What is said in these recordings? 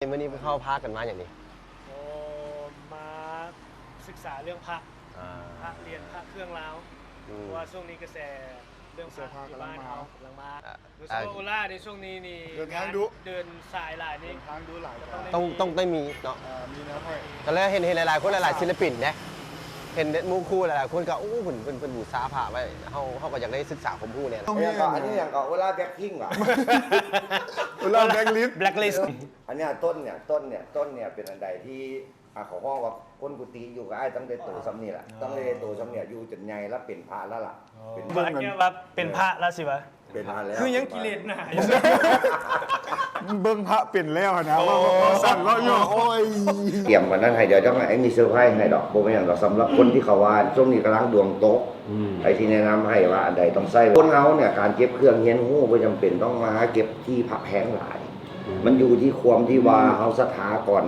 ມື້ນີ້ພວກເຮົາພາກັນມາຫຍັງນີ້? ໂອ້ ມາສຶກສາເລື່ອງພະ ອ່າ ພະລຽນ ພະເຄື່ອງລາວ ອືມ ເພາະວ່າຊ່ວງນີ້ກະແສເລື່ອງພະທີ່ບ້ານເຮົາກຳລັງມາ ອ່າ ໂດຍສະເພາະ ອ່າ ໂອລາໃນຊ່ວງນີ້ນີ້ ເດີນທາງດຸ ເດີນສາຍຫຼາຍນີ້ ເດີນທາງດຸຫຼາຍ ຕ້ອງ ຕ້ອງ ຕ້ອງໄດ້ມີເນາະ ເອີ ມີແນວໃຫ້ ກະເລີຍເຫັນ ເຫັນຫຼາຍໆຄົນ ຫຼາຍໆສິນລະປິນເດ້ ເຫັນໝູ່ຄູ່ຫຼາຍໆຄົນກະ ໂອ້ ເພິ່ນ ເພິ່ນ ເພິ່ນບູຊາພະໄວ້ ເຮົາ ເຮົາກະຢາກໄດ້ສຶກສາຄວາມຮູ້ແດ່ ອັນນີ້ຫຍັງເກາະ ໂອລາແບລັກພິ້ງຫວາ? ໂອລາແບລັກລິດ ແບລັກລິດ ອັນເນີ້ຍ ຕົ້ນເນີ້ຍ ຕົ້ນເນີ້ຍ ຕົ້ນເນີ້ຍເປັນອັນໃດທີ່ ອ່າ ເຂົາຮ້ອງວ່າກົ້ນກຸຕິຢູ່ກັບອ້າຍຕັ້ງແຕ່ໂຕສ່ຳນີ້ລະ ຕັ້ງແຕ່ໂຕສ່ຳນີ້ ຢູ່ຈົນໃຫຍ່ລະເປັນພະລະລະ ເປັນ ເບິ່ງແລ້ວວ່າເປັນພະລະຊິວະ ເປັນພະແລ້ວ ຄືຍັງກິເລດໜ້າຢູ່ ເບິ່ງພະເປັນແລ້ວຫັ້ນນະ ເວົ້າ ເວົ້າຊັ້ນເວົ້າຫຍອກ ໂອ້ຍ ຕຽມກວ່ານັ້ນໃຫ້ ດຽວຈັ່ງໃຫ້ມີເຊີໄພຣສ໌ໃຫ້ດອກ ບໍ່ແມ່ນຫຍັງດອກ ສຳລັບຄົນທີ່ເຂົາວ່າຊ່ວງນີ້ກຳລັງດວງຕົກ ອືມ ໃຜຊິແນະນຳໃຫ້ວ່າອັນໃດຕ້ອງໃຊ້ ຄົນເຮົາເນີ້ຍ ການເກັບເຄື່ອງຮຽນຮູ້ບໍ່ຈຳເປັນຕ້ອງມາເກັບທີ່ພະແພງຫຼາຍ ອືມ ມັນຢູ່ທີ່ຄວາມທີ່ວ່າເຮົາສັດທາກ່ອນ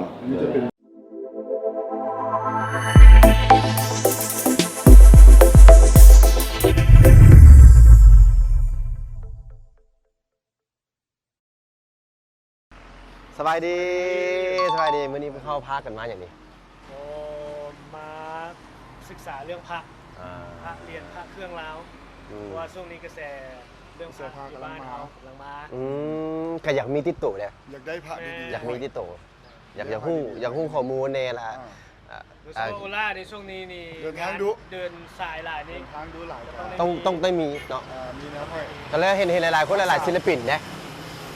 ສະບາຍດີ ສະບາຍດີ ມື້ນີ້ພວກເຮົາພາກັນມາຫຍັງນີ້? ໂອ້ ມາສຶກສາເລື່ອງພະ ອ່າ ພະລຽນ ພະເຄື່ອງລາວ ອືມ ເພາະວ່າຊ່ວງນີ້ກະແສເລື່ອງພະທີ່ບ້ານເຮົາກຳລັງມາ ອືມ ກະຢາກມີຕິດໂຕແດ່ ຢາກໄດ້ພະດີໆ ຢາກມີຕິດໂຕ ຢາກ ຢາກຮູ້ ຢາກຮູ້ຂໍ້ມູນແດ່ລະ ອ່າ ອ່າ ໂດຍສະເພາະ ອ່າ ໂອລາໃນຊ່ວງນີ້ນີ້ ເດີນທາງດຸ ເດີນສາຍຫຼາຍນີ້ ເດີນທາງດຸຫຼາຍ ຕ້ອງ ຕ້ອງໄດ້ມີເນາະ ເອີ ມີແນວໃຫ້ ກະເລີຍເຫັນ ເຫັນຫຼາຍໆຄົນ ຫຼາຍໆສິນລະປິນເດ້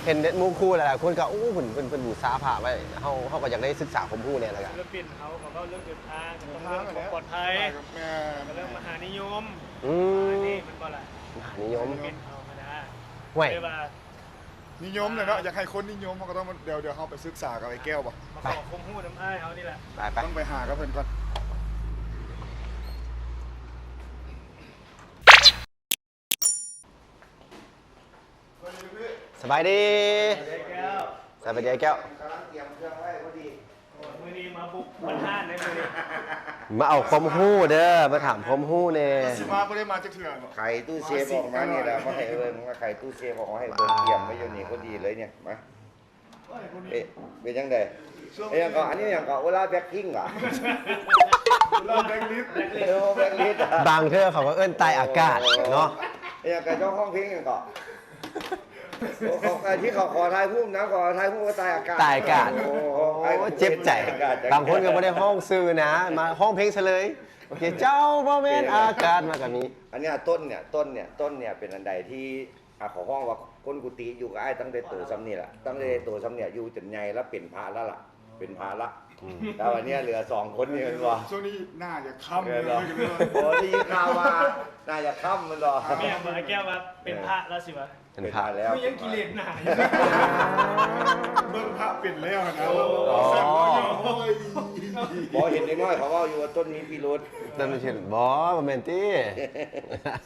ເຫັນໝູ່ຄູ່ຫຼາຍໆຄົນກະ ໂອ້ ເພິ່ນ ເພິ່ນ ເພິ່ນບູຊາພະໄວ້ ເຮົາ ເຮົາກະຢາກໄດ້ສຶກສາຄວາມຮູ້ແດ່ລະກະ ສິນລະປິນເຮົາກະເວົ້າເລື່ອງເດີນທາງ ຕ້ອງເລື່ອງຄວາມປອດໄພ ແມ່ນ ເລື່ອງມະຫານິຍົມ ອືມ ອັນນີ້ແມ່ນບໍ່ລະ ມະຫານິຍົມ ສິນລະປິນເຮົາຫັ້ນນະ ຫ້ວຍ ແຕ່ວ່າ ນິຍົມແຫຼະເນາະ ຢາກໃຫ້ຄົນນິຍົມ ເຮົາກະຕ້ອງ ດຽວ ດຽວເຮົາໄປສຶກສາກັບໄອ້ແກ້ວບໍ່? ມາຂໍຄວາມຮູ້ນຳອ້າຍເຮົານີ້ແຫຼະ ໄປໆ ຕ້ອງໄປຫາກັບເພິ່ນກ່ອນ ສະບາຍດີ ສະບາຍດີອ້າຍແກ້ວ ກຳລັງຕຽມເຄື່ອງໄວ້ພໍດີ ມື້ນີ້ມາບຸກບ້ານຮ້ານເດ້ມື້ນີ້ ມາເອົາຄວາມຮູ້ເດີ ມາຖາມຄວາມຮູ້ແດ່ ຊິມາບໍ່ໄດ້ມາຈັກເທື່ອເນາະ ໄຂຕູ້ເຊຟອອກມານີ້ລະ ມາໃຫ້ເບິ່ງ ມາໄຂຕູ້ເຊຟອອກມາໃຫ້ເບິ່ງ ຕຽມໄວ້ຢູ່ນີ້ພໍດີເລີຍນີ້ ມາ ເປັນ ເປັນຈັ່ງໃດ? ເປັນຫຍັງເກາະ ອັນນີ້ຫຍັງເກາະ ໂອລາແບລັກພິ້ງຫວາ? ໂອລາແບລັກລິດ ໂອ ແບລັກລິດ ບາງເທື່ອເຂົາກະເອີ້ນຕາຍອາກາດເນາະ ເປັນຫຍັງເກາະ ເຈົ້າຮ້ອງເພງຫຍັງເກາະ? ໂອ້ ເຂົາ ທີ່ເຂົາຂໍຖ່າຍຮູບນຳ ຂໍຖ່າຍຮູບວ່າຕາຍອາກາດ ຕາຍອາກາດ ໂອ້ ໂອ້ ເຈັບໃຈ ບາງຄົນກະບໍ່ໄດ້ຮ້ອງຊື່ນະ ມາຮ້ອງເພງຊະເລີຍ ໂອເຄ ເຈົ້າບໍ່ແມ່ນອາກາດ ມັນກະມີ ອັນເນີ້ຍ ຕົ້ນເນີ້ຍ ຕົ້ນເນີ້ຍ ຕົ້ນເນີ້ຍເປັນອັນໃດທີ່ ອ່າ ເຂົາຮ້ອງວ່າກົ້ນກຸຕິຢູ່ກັບອ້າຍຕັ້ງແຕ່ໂຕສ່ຳນີ້ລະ ຕັ້ງແຕ່ໂຕສ່ຳນີ້ ຢູ່ຈົນໃຫຍ່ລະເປັນພະລະລະ ເປັນພະລະ ອືມ ແລ້ວອັນເນີ້ຍເຫຼືອສອງຄົນນີ້ແມ່ນບໍ່? ຊ່ວງນີ້ໜ້າຈະຄ້ຳ ເອີ ເນາະ ໂອ້ ໄດ້ຍິນຂ່າວວ່າໜ້າຈະຄ້ຳແມ່ນບໍ່? ແມ່ນບໍ່ ອ້າຍແກ້ວວ່າເປັນພະລະຊິວະ ເປັນພະແລ້ວ ຄືຍັງກິເລດໜ້າຢູ່ ເບິ່ງພະເປັນແລ້ວຫັ້ນນະ ໂອ້ ບໍ່ ເຫັນເດັກນ້ອຍເຂົາເວົ້າຢູ່ວ່າຕົ້ນມີພິລຸດ ຕົ້ນມີພິລຸດ ບໍ່ ບໍ່ແມ່ນຕິ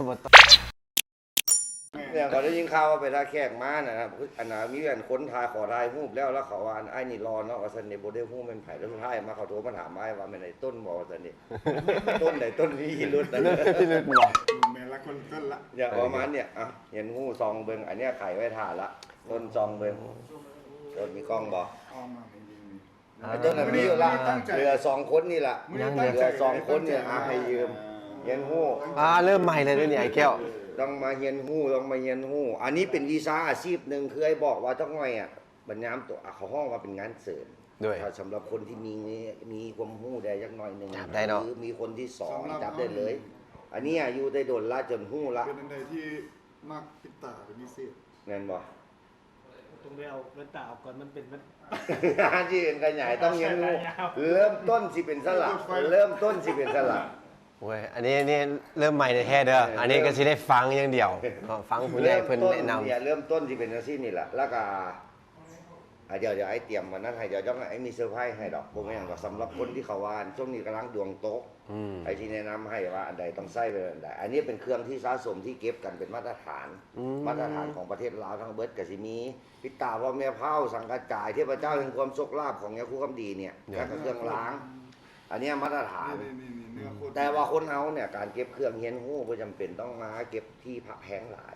ບໍ່ຕ້ອງ ແມ່ນ ເຂົາໄດ້ຍິນຂ່າວວ່າໄປຖ້າແຂກມານະ ອັນນະ ມີອັນຄົນຖ່າຍ ຂໍຖ່າຍຮູບແລ້ວ ແລ້ວເຂົາວ່າ ອັນອ້າຍນີ້ຫຼໍ່ເນາະ ວ່າຊັ້ນເດ ບໍ່ໄດ້ຮູ້ແມ່ນໃຜ ແລ້ວສຸດທ້າຍມາເຂົາໂທມາຖາມອ້າຍວ່າແມ່ນໄອ້ຕົ້ນບໍ່ ວ່າຊັ້ນເດ ຕົ້ນໃດ ຕົ້ນມີພິລຸດ ຕົ້ນມີພິລຸດບໍ່ ແມ່ນລະ ຄົນຕົ້ນລະ ຢ່າປະມານນີ້ ອ່ະ ຮຽນຮູ້ ສ່ອງເບິ່ງ ອັນເນີ້ຍໄຂໄວ້ຖ້າລະ ຕົ້ນ ສ່ອງເບິ່ງ ຕົ້ນມີກ້ອງບໍ່? ເອົາມາໃຫ້ຍິງນີ້ ອ່າ ໄອ້ຕົ້ນນະມີຢູ່ລະ ເຫຼືອສອງຄົນນີ້ລະ ຍັງເຫຼືອສອງຄົນນີ້ ອ່າ ໃຫ້ຢືມ ຮຽນຮູ້ ອ່າ ເລີ່ມໃໝ່ເລີຍເດ້ນີ້ ອ້າຍແກ້ວ ຕ້ອງມາຮຽນຮູ້ ຕ້ອງມາຮຽນຮູ້ ອັນນີ້ເປັນວິຊາອາຊີບໜຶ່ງ ຄືອ້າຍບອກວ່າຈັກໜ້ອຍອະ ບັນຍາມໂຕ ອ່າ ເຂົາຮ້ອງວ່າເປັນງານເສີມ ໂດຍ ຖ້າສຳລັບຄົນທີ່ມີ ມີຄວາມຮູ້ໄດ້ຈັກໜ້ອຍໜຶ່ງ ຈັບໄດ້ເນາະ ຫຼືມີຄົນທີ່ສອນ ຈັບໄດ້ເລີຍ ອັນນີ້ອາຍຸໄດ້ດົນລະ ຈົນຮູ້ລະ ເປັນອັນໃດທີ່ມັກປິດຕາເປັນພິເສດ ແມ່ນບໍ່? ຕ້ອງໄດ້ເອົາແວ່ນຕາອອກກ່ອນ ມັນເປັນແວ່ນ ທີ່ເປັນຂະຫຍາຍ ຕ້ອງຮຽນຮູ້ ເລີ່ມຕົ້ນຊິເປັນຊັ້ນລະ ເລີ່ມຕົ້ນຊິເປັນຊັ້ນລະ ໂອ້ຍ ອັນນີ້ ນີ້ເລີ່ມໃໝ່ແທ້ໆເດີ ເອີ ອັນນີ້ກະຊິໄດ້ຟັງຢ່າງດຽວ ຟັງຜູ້ໃຫຍ່ເພິ່ນແນະນຳ ເລີ່ມຕົ້ນຊິເປັນຈັ່ງຊີ້ນີ້ລະ ແລ້ວກະ ອ່າ ດຽວ ດຽວອ້າຍຕຽມອັນນັ້ນໃຫ້ ດຽວຈັ່ງໃຫ້ ອ້າຍມີເຊີໄພຣສ໌ໃຫ້ດອກ ບໍ່ແມ່ນຫຍັງດອກ ສຳລັບຄົນທີ່ເຂົາວ່າຊ່ວງນີ້ກຳລັງດວງຕົກ ອືມ ໃຜຊິແນະນຳໃຫ້ວ່າອັນໃດຕ້ອງໃຊ້ແບບໃດ ອັນນີ້ເປັນເຄື່ອງທີ່ສະສົມທີ່ເກັບກັນເປັນມາດຕະຖານ ອືມ ມາດຕະຖານຂອງປະເທດລາວທັງເບິດ ກະຊິມີປິດຕາພໍ່ແມ່ເຖົ້າ ສັງກະຈາຍ ເທບພະເຈົ້າແຫ່ງຄວາມໂຊກລາບຂອງຍາຄູຄຳດີເນີ້ຍ ແລ້ວກະເຄື່ອງລາງ ອັນເນີ້ຍມາດຕະຖານ ແຕ່ວ່າຄົນເຮົາເນີ້ຍ ການເກັບເຄື່ອງຮຽນຮູ້ບໍ່ຈຳເປັນຕ້ອງມາເກັບທີ່ພະແພງຫຼາຍ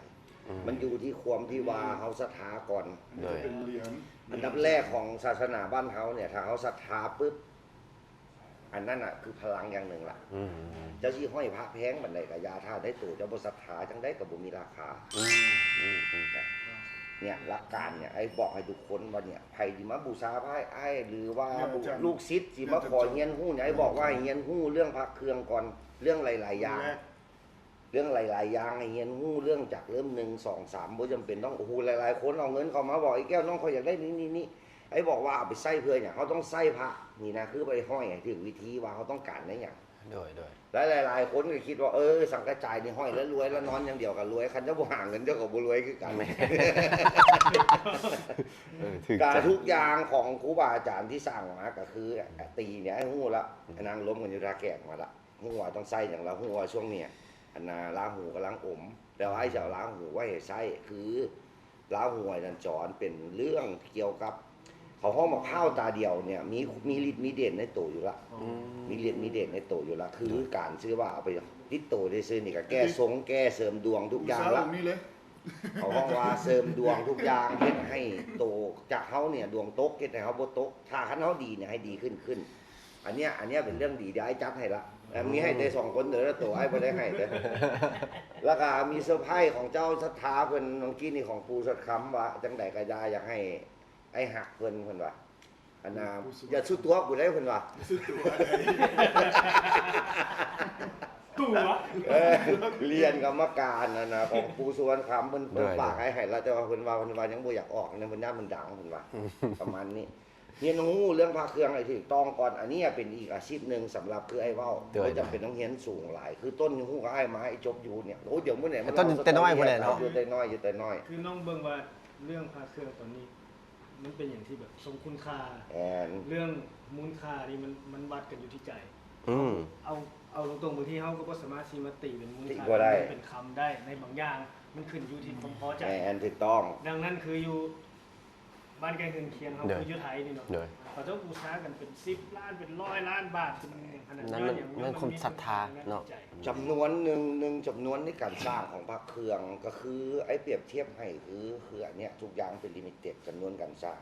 ມັນຢູ່ທີ່ຄວາມທີ່ວ່າເຮົາສັດທາກ່ອນ. ໂດຍ ເປັນຫຼຽນ ອັນດັບແລກຂອງສາສະໜາບ້ານເຮົາເນຍ ຖ້າເຮົາສັດທາປຶບ ອັນນັ້ນນະຄືພະລັງຢ່າງໜຶ່ງລະ. ອືມ ເຈົ້າຊິຫ້ອຍພະແພງປານໃດກະຢ່າ ຖ້າໃນໂຕເຈົ້າບໍ່ສັດທາ ຈັ່ງໃດກະບໍ່ມີລາຄາ. ອືມ ອືມ ອືມ ເນຍ ຫຼັກການເນຍ ອ້າຍບອກໃຫ້ທຸກຄົນວ່າເນຍ ໃຜທີ່ມາບູຊາພະອ້າຍ ຫຼືວ່າລູກສິດຊິມາຂໍຮຽນຮູ້ເນຍ ອ້າຍບອກວ່າໃຫ້ຮຽນຮູ້ເລື່ອງພະເຄື່ອງກ່ອນ ເລື່ອງຫຼາຍໆຢ່າງ ເລື່ອງຫຼາຍໆຢ່າງ ໃຫ້ຮຽນຮູ້ເລື່ອງຈາກເລີ່ມໜຶ່ງ ສອງ ສາມ ບໍ່ຈຳເປັນຕ້ອງ ໂອ້ໂຫ ຫຼາຍໆຄົນເອົາເງິນເຂົ້າມາບອກ ໄອ້ແກ້ວ ນ້ອງຂ້ອຍຢາກໄດ້ນີ້ໆ ໄອ້ບອກວ່າເອົາໄປໃຊ້ເພື່ອຫຍັງ ເຮົາຕ້ອງໃຊ້ພະນີ້ນະ ຄືໄປຫ້ອຍໃຫ້ຖືກວິທີວ່າເຮົາຕ້ອງການໄດ້ຫຍັງ. ໂດຍ ໂດຍ ຫຼາຍໆຄົນກໍຄິດວ່າ ເອີ ສັງກະຈາຍນີ້ຫ້ອຍແລ້ວລວຍ ແລ້ວນອນຢ່າງດຽວກໍລວຍ ຄັນເຈົ້າບໍ່ຫາເງິນເຈົ້າກໍບໍ່ລວຍຄືກັນ. ແມ່ນ ເອີ ຖືກ ກະ ໃຈ ທຸກຢ່າງຂອງຄູບາອາຈານທີ່ສ້າງມາກໍຄືຕີນີ້ໃຫ້ຮູ້ລະ ອືມ ນັ່ງລົມກັນຢູ່ທ່າແຂກມາລະ ຮູ້ວ່າຕ້ອງໃຊ້ຫຍັງລະ ຮູ້ວ່າຊ່ວງນີ້ ອັນນ່າ ລາຫູກຳລັງອົມ ແຕ່ວ່າອ້າຍຊິເອົາລາຫູໄວ້ໃຫ້ໃຊ້ ຄືລາຫູອາຈານຈອນ ເປັນເລື່ອງກ່ຽວກັບ ເຂົາຮ້ອງໝາກພ້າວຕາດຽວເນຍ ມີ ມີລິດມີເດດໃນໂຕຢູ່ລະ. ອືມ ມີລິດມີເດດໃນໂຕຢູ່ລະ ຄື ໂດຍ ການຊື່ວ່າເອົາໄປຕິດໂຕຊື່ໆນີ້ກໍແກ້ຊົງ ແກ້ເສີມດວງທຸກຢ່າງລະ ເຂົາຮ້ອງວ່າເສີມດວງທຸກຢ່າງ ເຮັດໃຫ້ໂຕຈາກເຮົາເນຍດວງຕົກ ເຮັດໃຫ້ເຮົາບໍ່ຕົກ ຖ້າຄັນເຮົາດີເນຍໃຫ້ດີຂຶ້ນຂຶ້ນ. ອັນເນຍ ອັນເນຍເປັນເລື່ອງດີ ດຽວອ້າຍຈັດໃຫ້ລະ ອືມ ມີໃຫ້ແຕ່ສອງຄົນເດີ ໂຕອ້າຍບໍ່ໄດ້ໃຫ້ເດີ. ແລ້ວກໍມີເຊີໄພຂອງເຈົ້າສັດທາເພິ່ນ ເມື່ອກີ້ນີ້ຂອງປູ່ສວດຄຳ ວ່າຈັ່ງໃດກໍຢ່າ ຢາກໃຫ້ອ້າຍຮັກເພິ່ນ ເພິ່ນວ່າ ອັນນ່າ ຢ່າສຸດຕົວກູເດ້ ເພິ່ນວ່າ ສຸດຕົວ ຕົວ ເອີ ຫຼຽນກຳມະການ ອັນນ່າ ຂອງປູ່ສຸວັນຄຳ ເພິ່ນ ເພິ່ນ ໂດຍ ຝາກໃຫ້ ໃຫ້ລະ ແຕ່ວ່າເພິ່ນວ່າ ເພິ່ນວ່າຍັງບໍ່ຢາກອອກນະ ເພິ່ນຢ້ານມັນດັງ ເພິ່ນວ່າ ປະມານນີ້. ຮຽນຮູ້ເລື່ອງພະເຄື່ອງໃຫ້ຖືກຕ້ອງກ່ອນ ອັນນີ້ເປັນອີກອາຊີບໜຶ່ງສຳລັບ ຄືອ້າຍເວົ້າ ໂດຍ ບໍ່ຈຳເປັນຕ້ອງຮຽນສູງຫຼາຍ ຄືຕົ້ນຮູ້ກັບອ້າຍມາໃຫ້ຈົບຢູ່ເນຍ ໂອ້ ດຽວມື້ໃດ ແຕ່ຕົ້ນ ແຕ່ນ້ອຍພຸ້ນແຫຼະເນາະ ຢູ່ແຕ່ນ້ອຍ ຢູ່ແຕ່ນ້ອຍ ຄືນ້ອງເບິ່ງວ່າເລື່ອງພະເຄື່ອງຕອນນີ້ ມັນເປັນຫຍັງທີ່ແບບຊົງຄຸນຄ່າ ແມ່ນ ເລື່ອງມູນຄ່ານີ້ມັນ ມັນວັດກັນຢູ່ທີ່ໃຈ. ອືມ ເອົາ ເອົາຕົງໆ ບາງທີເຮົາກໍບໍ່ສາມາດຊິມາຕີເປັນມູນຄ່າ ເປັນຄຳໄດ້ ໃນບາງຢ່າງມັນຂຶ້ນຢູ່ທີ່ຄວາມພໍໃຈ. ແມ່ນ ຖືກຕ້ອງ. ດັ່ງນັ້ນ ຄືຢູ່ ບ້ານໃກ້ເຮືອນຄຽງເຮົາ ໂດຍ ຄືຢູ່ໄທນີ້ເນາະ ໂດຍ ເຂົາເຈົ້າບູຊາກັນເປັນສິບລ້ານ ເປັນຮ້ອຍລ້ານບາດ ເປັນຫຍັງຂະໜາດນັ້ນ ມັນ ມັນຄົນສັດທາເນາະ ຈຳນວນໜຶ່ງ ໜຶ່ງຈຳນວນໃນການສ້າງຂອງພະເຄື່ອງ ກໍຄືອ້າຍປຽບທຽບໃຫ້ ຄື ຄືອັນເນຍ ທຸກຢ່າງເປັນລິມິເຕັດ ຈຳນວນການສ້າງ.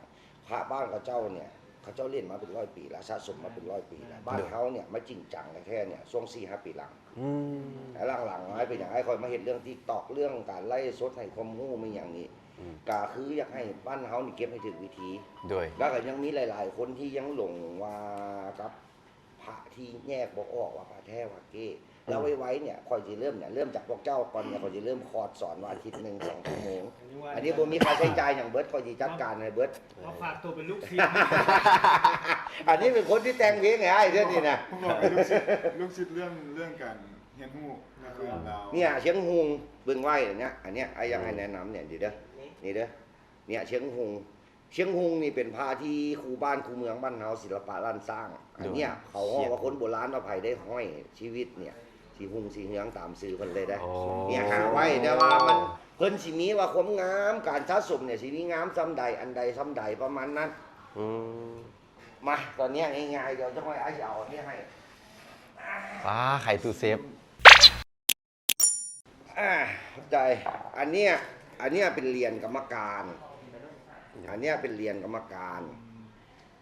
ພະບ້ານເຂົາເຈົ້າເນຍ ເຂົາເຈົ້າຫຼິ້ນມາເປັນຮ້ອຍປີລະ ສະສົມມາເປັນຮ້ອຍປີລະ ບ້ານເຮົາເນຍມາຈິງຈັງແທ້ໆເນຍ ຊ່ວງສີ່ຫ້າປີຫຼັງ. ອືມ ແລ້ວຫຼັງໆມາເປັນຫຍັງ ອ້າຍຄ່ອຍມາເຮັດເລື່ອງຕິກຕັອກ ເລື່ອງການໄລຟ໌ສົດ ໃຫ້ຄວາມຮູ້ມີຫຍັງນີ້ ອືມ ກະຄືຢາກໃຫ້ບ້ານເຮົານີ້ເກັບໃຫ້ຖືກວິທີ ໂດຍ ແລ້ວກະຍັງມີຫຼາຍໆຄົນທີ່ຍັງຫຼົງວ່າກັບພະທີ່ແຍກບໍ່ອອກວ່າພະແທ້ພະເກ້ ອືມ ແລ້ວໄວໆເນຍ ຂ້ອຍຊິເລີ່ມເນຍ ເລີ່ມຈາກພວກເຈົ້າກ່ອນເນຍ ຂ້ອຍຊິເລີ່ມຄອດສອນວ່າອາທິດໜຶ່ງສອງຊົ່ວໂມງ ອັນນີ້ບໍ່ມີຄ່າໃຊ້ຈ່າຍຫຍັງເບິດ ຂ້ອຍຊິຈັດການໃຫ້ເບິດ. ມາຝາກຕົວເປັນລູກສິດ ອັນນີ້ເປັນຄົນທີ່ແຕ່ງເພງໃຫ້ອ້າຍເທື່ອນີ້ນະ ລູກສິດເລື່ອງ ເລື່ອງການຮຽນຮູ້ ເນຍ ຊຽງຮຸ່ງ ເບິ່ງໄວ້ເນຍ ອັນເນຍ ອ້າຍຢາກໃຫ້ແນະນຳເນຍ ນີ້ເດີ ນີ້ເດີ ເນຍ ຊຽງຮຸ່ງ ຊຽງຮຸ່ງນີ້ເປັນພະທີ່ຄູ່ບ້ານຄູ່ເມືອງບ້ານເຮົາ ສິລະປະລ້ານຊ້າງ ອັນເນຍ ໂດຍ ເຂົາຮ້ອງວ່າຄົນໂບລານວ່າໃຜໄດ້ຮ້ອຍຊີວິດເນຍ ຊິຮຸ່ງຊິເຮືອງຕາມຊື່ເພິ່ນເລີຍເດ້. ໂອ້ ເນຍ ຫາໄວ້ ແຕ່ວ່າມັນ ເພິ່ນຊິມີວ່າຄວາມງາມ ການສະສົມເນຍ ຊິມີງາມສ່ຳໃດ ອັນໃດສ່ຳໃດ ປະມານນັ້ນ. ອືມ ມາ ຕອນເນຍງ່າຍໆ ດຽວຈັກໜ້ອຍອ້າຍຊິເອົາອັນນີ້ໃຫ້. ປາ ໄຂຕູ້ເຊບ. ອາ ຂອບໃຈ. ອັນເນຍ ອັນເນຍເປັນຫຼຽນກຳມະການ ອັນເນຍເປັນຫຼຽນກຳມະການ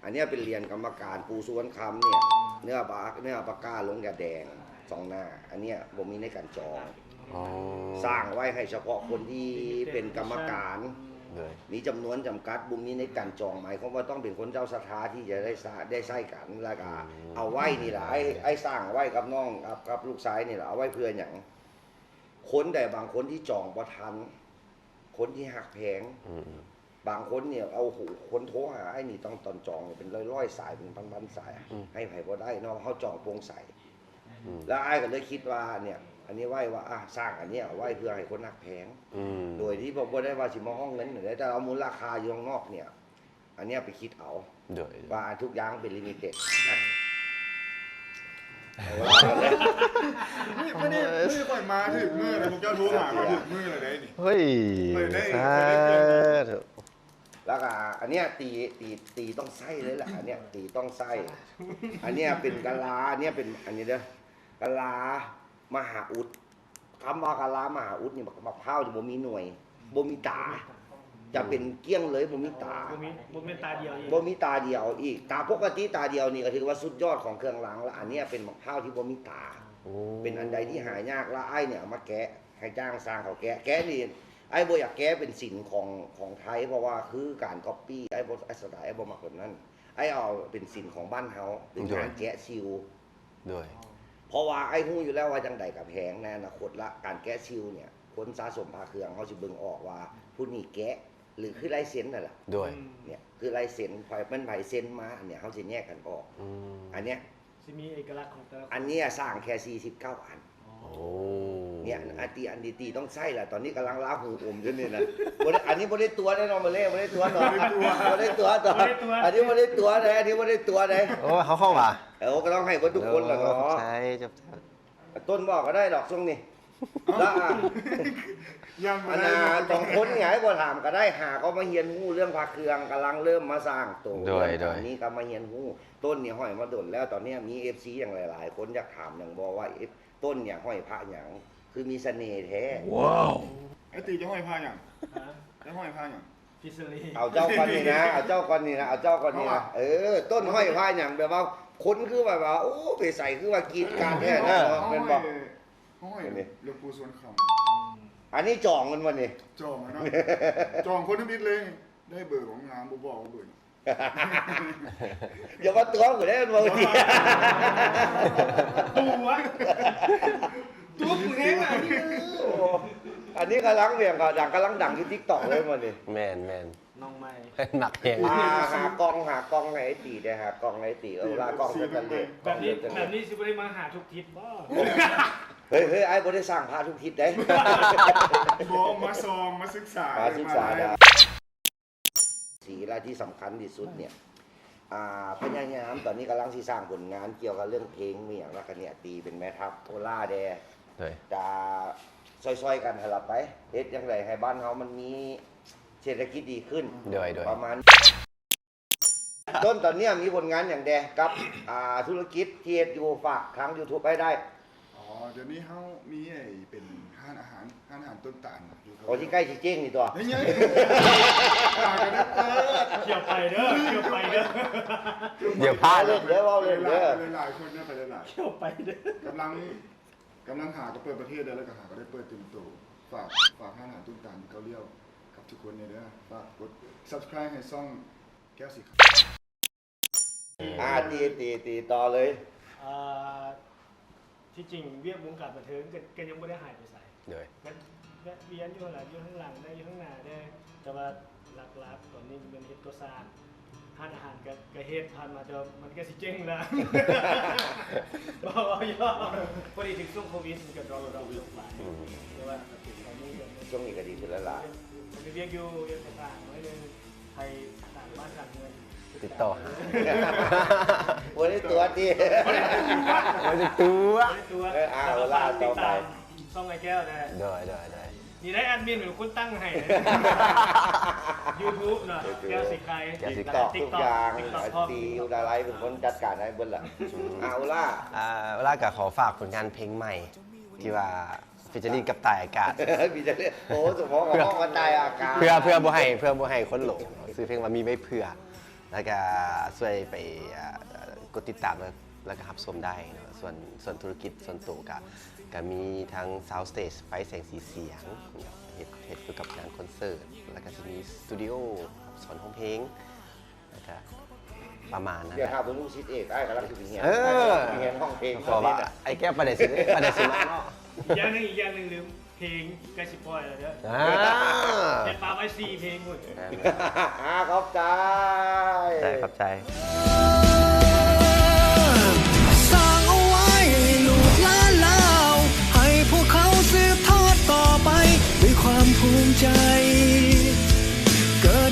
ອັນເນຍເປັນຫຼຽນກຳມະການ ປູ່ສຸວັນຄຳເນຍ ເນື້ອປາ ເນື້ອປາກາລົງຢາແດງສອງໜ້າ ອັນເນຍບໍ່ມີໃນການຈອງ. ອໍ ສ້າງໄວ້ໃຫ້ສະເພາະຄົນທີ່ເປັນກຳມະການ ໂດຍ ມີຈຳນວນຈຳກັດ ບໍ່ມີໃນການຈອງ ໝາຍຄວາມວ່າຕ້ອງເປັນຄົນເຈົ້າສັດທາທີ່ຈະໄດ້ ໄດ້ໃຊ້ກັນ ແລ້ວກະ ອືມ ເອົາໄວ້ນີ້ລະ ອ້າຍ ອ້າຍສ້າງໄວ້ກັບນ້ອງ ກັບ ກັບລູກຊາຍນີ້ລະ ເອົາໄວ້ເພື່ອຫຍັງ? ຄົນໃດບາງຄົນທີ່ຈອງບໍ່ທັນ ຄົນທີ່ຮັກແພງ ອືມ ບາງຄົນນີ້ ເອົາ ຄົນໂທຫາອ້າຍນີ້ ຕອນ ຕອນຈອງເປັນຮ້ອຍໆສາຍ ເປັນພັນໆສາຍ ອືມ ໃຫ້ໃຜບໍ່ໄດ້ເນາະ ເຮົາຈອງໂປ່ງໃສ. ອືມ ແລ້ວອ້າຍກໍເລີຍຄິດວ່າເນຍ ອັນນີ້ໄວ້ວ່າ ອາ ສ້າງອັນເນຍເອົາໄວ້ເພື່ອໃຫ້ຄົນຮັກແພງ ອືມ ໂດຍທີ່ບໍ່ ບໍ່ໄດ້ວ່າຊິມາຮ້ອງເງິນໃດ ແຕ່ເອົາມູນລະຄ່າຢູ່ຂ້າງນອກເນຍ ອັນເນຍໄປຄິດເອົາ ໂດຍ ວ່າທຸກຢ່າງເປັນລິມິເຕັດ. ມື້ນີ້ ມື້ນີ້ຂ້ອຍມາຖືກມື້ແລ້ວ ພວກເຈົ້າໂທຫາຂ້ອຍຖືກມື້ແລ້ວເດ້ນີ້. ເຮີ້ຍ ຂ້ອຍໄດ້ ສາທຸ ຂ້ອຍໄດ້ເງິນ ແລ້ວກໍອັນເນຍຕີ ຕີ ຕີຕ້ອງໃຊ້ເລີຍລະ ອັນເນຍຕີຕ້ອງໃຊ້. ອັນເນຍເປັນກະລາ ອັນເນຍເປັນ ອັນນີ້ເດີ ກະລາມະຫາອຸດ. ຄຳວ່າກະລາມະຫາອຸດນີ້ ໝາກ ໝາກພ້າວທີ່ບໍ່ມີໜ່ວຍ ບໍ່ມີຕາ ຈະເປັນກ້ຽງເລີຍ ບໍ່ມີຕາ ບໍ່ມີ ບໍ່ແມ່ນຕາດຽວອີກ ບໍ່ມີຕາດຽວອີກ. ຕາປົກກະຕິຕາດຽວນີ້ກໍຖືວ່າສຸດຍອດຂອງເຄື່ອງລາງລະ ອັນເນີ້ຍເປັນໝາກພ້າວທີ່ບໍ່ມີຕາ. ໂອ້ ເປັນອັນໃດທີ່ຫາຍາກ ລະອ້າຍນີ້ເອົາມາແກະ ໃຫ້ຈ້າງຊ່າງເຂົາແກະ. ແກະນີ້ອ້າຍບໍ່ຢາກແກະເປັນສິນຂອງ ຂອງໄທ ເພາະວ່າຄືການກັອບປີ້ ອ້າຍບໍ່ ສະໄຕອ້າຍບໍ່ມັກແບບນັ້ນ. ອ້າຍເອົາເປັນສິນຂອງບ້ານເຮົາ ເປັນງານແກະຊິວ. ໂດຍ ເພາະວ່າອ້າຍຮູ້ຢູ່ແລ້ວວ່າຈັ່ງໃດກໍແພງໃນອະນາຄົດລະ ການແກະຊິວເນີ້ຍ ຄົນສະສົມພະເຄື່ອງ ເຮົາຊິເບິ່ງອອກວ່າຜູ້ນີ້ແກະ ຫຼື ຄືລາຍເຊັນນັ້ນລະ. ໂດຍ ອືມ ເນີ້ຍ ຄືລາຍເຊັນ ໃຜ ແມ່ນໃຜເຊັນມາ ອັນເນີ້ຍ ເຮົາຊິແຍກກັນອອກ. ອືມ ອັນເນີ້ຍ ຊິມີເອກະລັກຂອງແຕ່ລະຄົນ. ອັນເນີ້ຍສ້າງແຄ່ສີ່ສິບເກົ້າອັນ. ໂອ້ ໂອ້ ເນີ້ຍ ອັນຕີ ອັນຕີ ຕີຕ້ອງໃຊ້ລະ ຕອນນີ້ກຳລັງລາຫູອົມຢູ່ນີ້ນະ. ບໍ່ໄດ້ ອັນນີ້ບໍ່ໄດ້ຕົວະເດ້ເນາະ ມາເລ ບໍ່ໄດ້ຕົວະເນາະ ບໍ່ໄດ້ຕົວະ ບໍ່ໄດ້ຕົວະ ບໍ່ໄດ້ຕົວະ ອັນນີ້ບໍ່ໄດ້ຕົວະເດ້ ອັນນີ້ບໍ່ໄດ້ຕົວະເດ້. ໂອ້ ເຮົາເຂົ້າມາ ເອີ ກໍຕ້ອງໃຫ້ເບິດທຸກຄົນລະເນາະ. ໂອ້ ຂອບໃຈ ຂອບໃຈ. ຕົ້ນບໍ່ກໍໄດ້ດອກຊ່ວງນີ້ ລະ ອັນນ່າ ສອງຄົນນີ້ໃຫ້ບໍ່ຖາມກໍໄດ້ ຫາກໍມາຮຽນຮູ້ເລື່ອງພະເຄື່ອງ ກຳລັງເລີ່ມມາສ້າງໂຕ. ໂດຍ ໂດຍ ອັນນີ້ກໍມາຮຽນຮູ້. ຕົ້ນນີ້ຫ້ອຍມາດົນແລ້ວ ຕອນນີ້ມີເອັຟຊີຫຍັງຫຼາຍໆຄົນຢາກຖາມຫຍັງບໍ່ວ່າ ເອ ຕົ້ນນີ້ຫ້ອຍພະຫຍັງ ຄືມີສະເໜ່ແທ້. ວ້າວ ໄອ້ຕີຈະຫ້ອຍພະຫຍັງ? ຮະ? ຈະຫ້ອຍພະຫຍັງ? ພິສະລີ. ເອົາເຈົ້າກ່ອນນີ້ນະ ເອົາເຈົ້າກ່ອນນີ້ນະ ເອົາເຈົ້າກ່ອນນີ້ນະ. ເອີ ຕົ້ນຫ້ອຍພະຫຍັງ ແບບວ່າຄົນຄືແບບວ່າ ໂອ້ ໄປໃສຄືວ່າກຣີດກາດແທ້ນະ ເນາະ ແມ່ນບໍ່? ຫ້ອຍ ຫ້ອຍ ອັນນີ້ ຫຼວງປູ່ສວນຄຳ. ອືມ ອັນນີ້ຈອງແມ່ນບໍ່ນີ້? ຈອງແລ້ວເນາະ ຈອງຄົນທຳອິດເລີຍ. ໄດ້ເບີຂອງງາມ ບໍ່ບອກວ່າເບີຫຍັງ. ຢ່າມາຕົວະກູເດ້ ເວົ້າດີ ຕົວະ ຕົວະກູແຮງອັນນີ້. ໂອ້ ອັນນີ້ກຳລັງແບບວ່າດັງ ກຳລັງດັງຢູ່ຕິກຕັອກເລີຍມື້ນີ້. ແມ່ນໆ ນ້ອງໃໝ່ ໜັກແຮງ. ອ່າ ຫາກ້ອງ ຫາກ້ອງໃຫ້ໄອ້ຕີໄດ້ ຫາກ້ອງໃຫ້ໄອ້ຕີ. ເອີ ລາກ້ອງເພິ່ນກັນເດ້ ແບບນີ້ ແບບນີ້ຊິບໍ່ໄດ້ມາຫາທຸກທິດບໍ? ເຮີ້ຍ ເຮີ້ຍ ອ້າຍບໍ່ໄດ້ສ້າງພະທຸກທິດເດ້. ບໍ່ ມາສ່ອງ ມາສຶກສາ ມາສຶກສາ ມາໄດ້. ສີລະທີ່ສຳຄັນທີ່ສຸດເນີ້ຍ ອ່າ ພະຍາຍາມ ຕອນນີ້ກຳລັງຊິສ້າງຜົນງານກ່ຽວກັບເລື່ອງເພງມີຫຍັງ ແລ້ວກະເນີ້ຍ ຕີເປັນແມ່ທັບໂອລາແດ່ ໂດຍ ຈະຊ່ອຍໆກັນຫັ້ນລະໄປ ເຮັດຈັ່ງໃດໃຫ້ບ້ານເຮົາມັນມີເສດຖະກິດດີຂຶ້ນ ໂດຍ ໂດຍ ປະມານ. ຕົ້ນ ຕອນເນີ້ຍມີຜົນງານຫຍັງແດ່ກັບ ອ່າ ທຸລະກິດທີ່ເຮັດຢູ່ ຝາກທາງຢູທູບໄວ້ໄດ້. ອໍ ດຽວນີ້ເຮົາມີໄອ້ເປັນຮ້ານອາຫານ ຮ້ານອາຫານຕົ້ນຕານຢູ່. ໂອ້ ທີ່ໃກ້ຊິເຈັງນີ້ຕົວະ. ຍັງ ຍັງ ຫາກໍໄດ້ເປີດ. ທ່ຽວໄປເດີ ທ່ຽວໄປເດີ ດຽວພາເລີຍເດີ ເວົ້າເລີຍເດີ. ຫຼາຍໆຄົນເດີ ໄປຫຼາຍໆ ທ່ຽວໄປເດີ. ກຳລັງ ກຳລັງຫາກໍເປີດປະເທດໄດ້ ແລ້ວກໍຫາກໍໄດ້ເປີດເຕັມໂຕ. ຝາກ ຝາກຮ້ານອາຫານຕົ້ນຕານຢູ່ເກົ້າລ້ຽວກັບທຸກຄົນແດ່ເດີ. ຝາກກົດ Subscribe ໃຫ້ຊ່ອງແກ້ວສີຂາວ. ອ່າ ຕີ ຕີ ຕີຕໍ່ເລີຍ. ເອີ ທີ່ຈິງວຽກວົງການບັນເທີງກໍ ກໍຍັງບໍ່ໄດ້ຫາຍໄປໃສ ໂດຍ ກໍແວະວຽນຢູ່ຫັ້ນລະ ຢູ່ທາງຫຼັງແດ່ ຢູ່ທາງໜ້າແດ່ ແຕ່ວ່າຫຼັກໆຕອນນີ້ແມ່ນເຮັດກໍ່ສ້າງ. ຮ້ານອາຫານກໍ ກໍເຮັດຜ່ານມາ ແຕ່ວ່າມັນກໍຊິເຈັງລະ ບໍ່ ບໍ່ຢອກ ພໍດີຖືກຊ່ວງໂຄວິດ ມັນກໍດຣອບ ດຣອບລົງໄປ. ອືມ ແຕ່ວ່າກໍຖືກເອົາມື້ເດືອນ ຊ່ວງນີ້ກໍດີຂຶ້ນແລ້ວລະ. ເປັນວຽກຢູ່ ວຽກຕ່າງໆໜ້ອຍໜຶ່ງ ໃຜຕ່າງບ້ານຕ່າງເມືອງ ຕິດຕໍ່ຫາ. ບໍ່ໄດ້ຕົວະຕິ ບໍ່ໄດ້ຕົວະ ບໍ່ໄດ້ຕົວະ ບໍ່ໄດ້ຕົວະ. ເອີ ເອົາລະ ຕໍ່ໄປ ຕິດຕາມຊ່ອງອ້າຍແກ້ວແດ່. ໂດຍ ໂດຍ ໂດຍ. ນີ້ໄດ້ແອດມິນເປັນຄົນຕັ້ງໃຫ້ ຢູທູບເນາະ ຢູທູບ ແກ້ວສີໄຄ ແກ້ວສີໄຄ ຕິກຕັອກ ທຸກຢ່າງ ຕິກຕັອກ ອາ ຕີ ອຸດາໄລ ເປັນຄົນຈັດການໃຫ້ເບິດລະ. ອືມ ອາ ໂອລາ ອາ ໂອລາກໍຂໍຝາກຜົນງານເພງໃໝ່ ທີ່ວ່າ featuring ກັບຕ່າຍອາກາດ featuring ໂອ້ ສະເພາະວ່າຮ້ອງກັບຕ່າຍອາກາດ ເພື່ອ ເພື່ອບໍ່ໃຫ້ ເພື່ອບໍ່ໃຫ້ຄົນຫຼົງ ຊື່ເພງວ່າມີໄວ້ເພື່ອ ແລ້ວກະຊ່ວຍໄປ ອ່າ ກົດຕິດຕາມ ແລ້ວ ແລ້ວກະຮັບຊົມໄດ້ເນາະ. ສ່ວນ ສ່ວນທຸລະກິດສ່ວນໂຕກະ ກະມີທັງ Sound Stage ໄຟແສງສີສຽງ ເຮັດ ເຮັດກ່ຽວກັບງານຄອນເສີດ ແລ້ວກະຊິມີສະຕູດິໂອ ສອນຮ້ອງເພງ ແລ້ວກະປະມານນັ້ນແຫຼະ. ດຽວຖ້າເບິ່ງລູກສິດເອກ ອ້າຍກຳລັງຊິໄປຮຽນ ເອີ ໄປຮຽນຮ້ອງເພງ ຂໍວ່າ ຕອນນີ້ນະ ອ້າຍແກ້ວປານໃດຊິ ປານໃດຊິມາເນາະ. ອີກຢ່າງໜຶ່ງ ອີກຢ່າງໜຶ່ງລືມ ເພງໃກ້ຊິປ່ອຍແລ້ວເດີ. ອ່າ ເຮັດປະໄວ້ສີ່ເພງພຸ້ນ. ອ່າ ຂອບໃຈ ຂອບໃຈ ຂອບໃຈ.